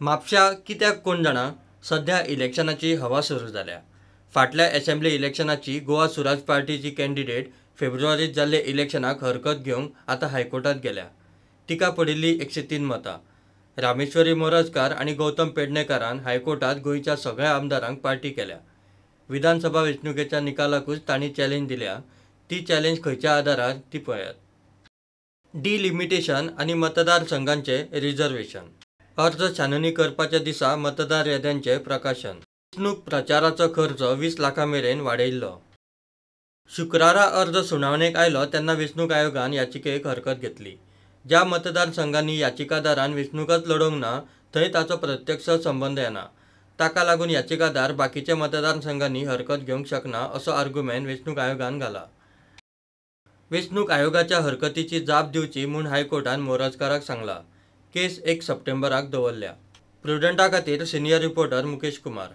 म्हापश्यां कित्याक कोण जाणा, सध्या इलेक्शनाची हवा सुरू जाल्या. फाटल्या असेंब्ली इलेक्शनाची गोवा सुराज पार्टीची कॅन्डिडेट फेब्रुवारींत जाल्ले इलेक्शनाक हरकत घेवंक आतां हायकोर्टांत गेल्या. तिका पडिल्लीं 103 मतां. रामेश्वरी मोरजकार आनी गौतम पेडणेकारान हायकोर्टांत गोंयच्या सगळ्या आमदारांक पार्टी केल्या. विधानसभा वेंचणुकेच्या निकालाकूच तांणी चॅलेंज दिल्या. ती चॅलेंज खंयच्या आदारार ती पळयात. डिलिमिटेशन आनी मतदारसंघांचें रिझर्वेशन. अर्ज छाननी करपाच्या दिसा मतदार याद्यांचें प्रकाशन. वेंचणूक प्रचाराचो खर्च 20 लाखां मेरेन वाडयिल्लो. शुक्रारा अर्ज सुनावणेक आयलो तेन्ना वेंचणूक आयोगान याचिकेक हरकत घेतली. ज्या मतदारसंघांनी याचिकादारान वेंचणूकच लडोवंक ना, थंय ताचो प्रत्यक्ष संबंद येना. ताका लागून याचिकादार बाकीच्या मतदारसंघांनी हरकत घेवंक शकना असो आर्गुमेंत वेंचणूक आयोगान घाला. वेंचणूक आयोगाच्या हरकतीची जाप दिवची म्हूण हायकोर्टान मोरजकाराक सांगलां. केस एक सप्टेंबराक दवरल्या. प्रुडंटा खातीर सिनीयर रिपोर्टर मुकेश कुमार.